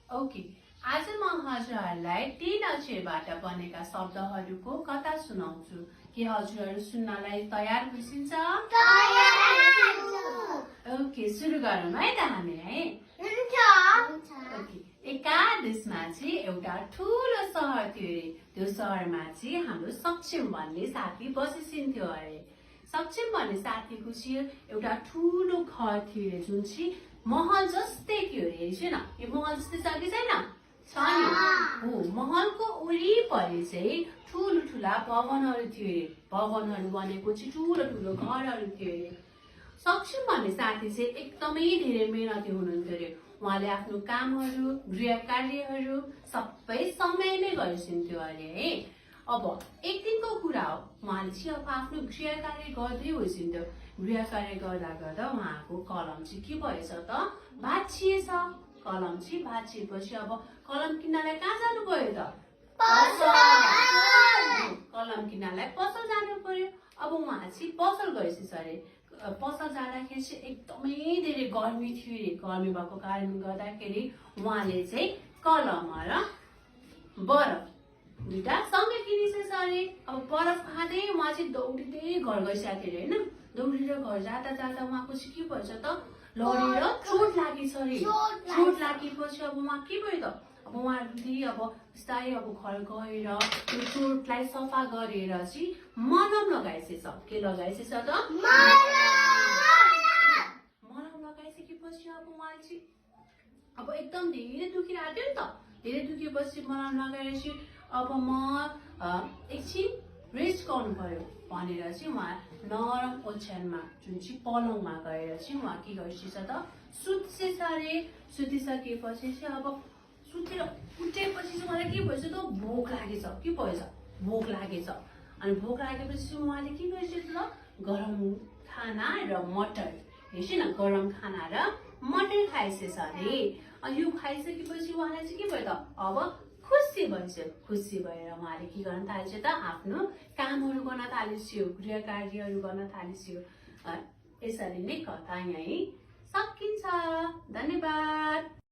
Okay, आज म हजुरहरूलाई 3 अक्षरबाट बनेका शब्दहरूको कथा सुनाउँछु। के हजुरहरू सुन्नलाई तयार हुनुहुन्छ? ओके, सुरु गरौँ है त हामी है। ओके, एकादेशमा चाहिँ एउटा ठुलो सहर थियो अरे। त्यो सहरमा चाहिँ हाम्रो सक्षम भन्ने साथी बसिसिन्थ्यो अरे। सक्षम भन्ने साथीको चाहिँ एउटा ठुलो घर थियो अरे, जुन चाहिँ महल जस्तै थियो अरे। हेर्छु न, यो महल जस्तै छ कि छैन? छ नि। हो, महलको वरिपरि चाहिँ ठुलो ठुला भवनहरू थियो अरे। भवनहरू बनेको चाहिँ ठुलो ठुलो घरहरू थियो अरे। सक्षम भन्ने साथी चाहिँ एकदमै धेरै मेहनती हुनुहुन्थ्यो अरे। उहाँले आफ्नो कामहरू, गृह कार्यहरू सबै समयमै गरिसिन्थ्यो अरे है। अब एक दिनको कुरा हो, उहाँले चाहिँ अब आफ्नो गृह कार्य गर्दै होइसिन्थ्यो। गृह कार्य गर्दा गर्दा उहाँको कलम चाहिँ के भएछ त? भाँचिएछ। कलम चाहिँ भाँचिएपछि अब कलम किन्नलाई कहाँ जानु पर्यो त? कलम किन्नलाई पसल जानु पर्यो। अब उहाँ चाहिँ पसल गइसकेछ अरे। पसल जाँदाखेरि चाहिँ एकदमै धेरै गर्मी थियो अरे। गर्मी भएको कारणले गर्दाखेरि उहाँले चाहिँ कलम र बरफ दुईटा सँगै किनिसकेछ अरे। अब बरफ खाँदै उहाँ चाहिँ दौडिँदै घर गइसकेको थियो अरे होइन। दौडेर घर जाँदा जाँदा उहाँको चाहिँ के भएछ त? लडेर चोट लागेछ अरे। चोट लागेपछि अब उहाँ के भयो त? अब उहाँले अब बिस्तारै अब घर गएर त्यो चोटलाई सफा गरेर चाहिँ मलम लगाइसकेछ। के लगाइसकेछ त? मलम लगाइसकेपछि अब उहाँले चाहिँ अब एकदम धेरै दुखिरहेको थियो नि त। धेरै दुखिएपछि मलम लगाएर चाहिँ अब म एकछिन रेस्ट गर्नु पर्यो भनेर चाहिँ उहाँ नरम ओछ्यानमा जुन चाहिँ पलङमा गएर चाहिँ उहाँ के गरिसकेछ त? सुत्सेछ अरे। सुतिसकेपछि चाहिँ अब सुतेर उठेपछि चाहिँ उहाँलाई के भएछ त? भोक लागेछ। के भएछ? भोक लागेछ। अनि भोक लागेपछि उहाँले के गरिसकेछ त? गरम खाना र मटर, हेर्छु न, गरम खाना र मटर खाइसकेछ अरे। अनि यो खाइसकेपछि उहाँलाई चाहिँ के भयो त? अब खुसी भइसक्यो। खुसी भएर उहाँले के गर्न थालेछ त? आफ्नो कामहरू गर्न थालेछ, गृह कार्यहरू गर्न थालेछ। यसरी नै कथा यहीँ सकिन्छ। धन्यवाद।